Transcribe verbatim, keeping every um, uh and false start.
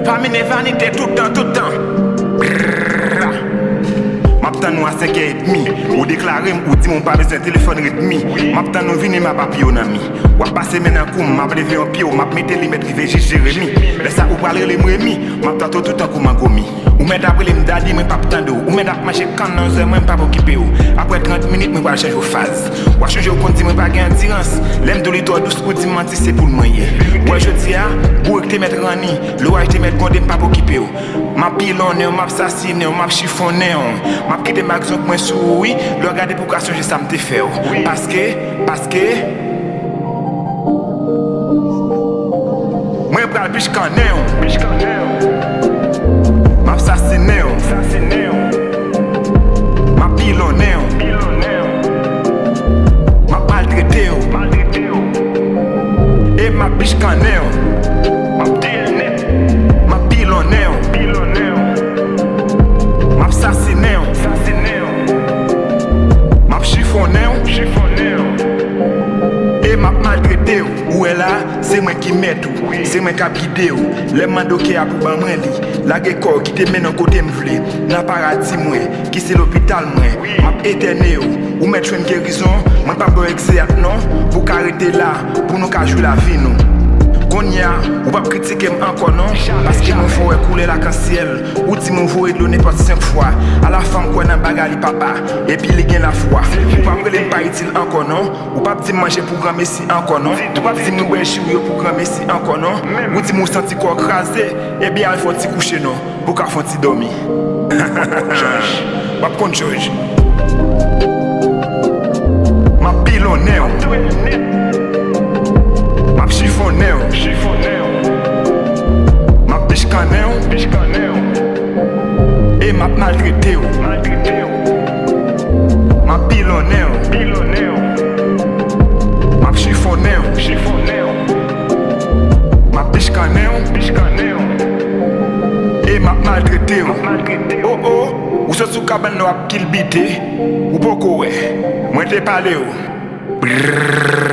Famine vanite toutan, toutan. Brrr. M ap tann ou a senk è edmi. Ou deklare m, ou di m ou pa bezwen telefòn Redmi. M ap tann ou vini, m ap apiye w nan mi. W ap pase men nan kou m, m ap leve yon pye w, m ap mete li mèt rive jis Jeremi. Lè sa ou pral rele m Remi, m ap trate w toutan kou mangomi. Ou mèt ap rele m dadi, mwen p ap tande w. Ou mèt ap manje kann nan zè mwen, m p ap okipe w. Apre trant minit, mwen pral chanje w faz. W a chonje w konn di mwen pa gen andirans. Lè m di w li twò dous, ou di m manti, se poul mwen ye. Ou wè jodi a, bourèk te mèt ranni, loraj te mèt gwonde, m p ap okipe w. M ap pilonnen w, m ap sasinen w, m ap chifonnen w. M ap kite mak zong mwen sou ou, wi. Lè w gade pou w ka sonje sa m te fè w. Paske, paske, Mwen pral pichkannen w. M ap sasinen w. M ap pilonnen w. M ap maltrete w. E m ap pichkannen w. M ap pilonnen w. M ap sasinen w. M ap chifonnen w. E m ap maltrete w. Ou wè la, se mwen ki mèt ou. Se mwen k ap gide w. Lè m mande w kè a pou ban mwen li. Lage kò w, kite m mennen w kote m vle. Nan paradi mwen, ki se lopital mwen. M ap etène w. Ou mèt jwenn gerizon. Mwen p ap ba w egzeyat non. Pou w ka rete la, pou nou ka jwi lavi nou. Kounye a, ou p ap kritike m ankò non. Paske mwen fè w wè koulè lakansyèl. Ou di m ou voye dlo nenpòt senk fwa. Alafen m kwè nan bagay li papa. Epi li gen lafwa. Ou p ap rele m pa itil ankò non. Ou p ap di m manje pou granmesi ankò non. Ou p ap di m ou bwè ji w yo pou granmesi ankò non. Ou di m ou santi kò w kraze. Ebyen al fè w ti kouche non. Pou w ka fè w ti dòmi. W ap konn jòj. M ap pilonnen w. M ap chifonnen w. M ap pichkannen w. E m ap maltrete w. M ap pilonnen w. M ap chifonnen w. M ap pichkannen w. E m ap maltrete w. O o, ou sot sou kabann nan w ap kilbite. Ou poko wè. Mwen te pale w. Brrr.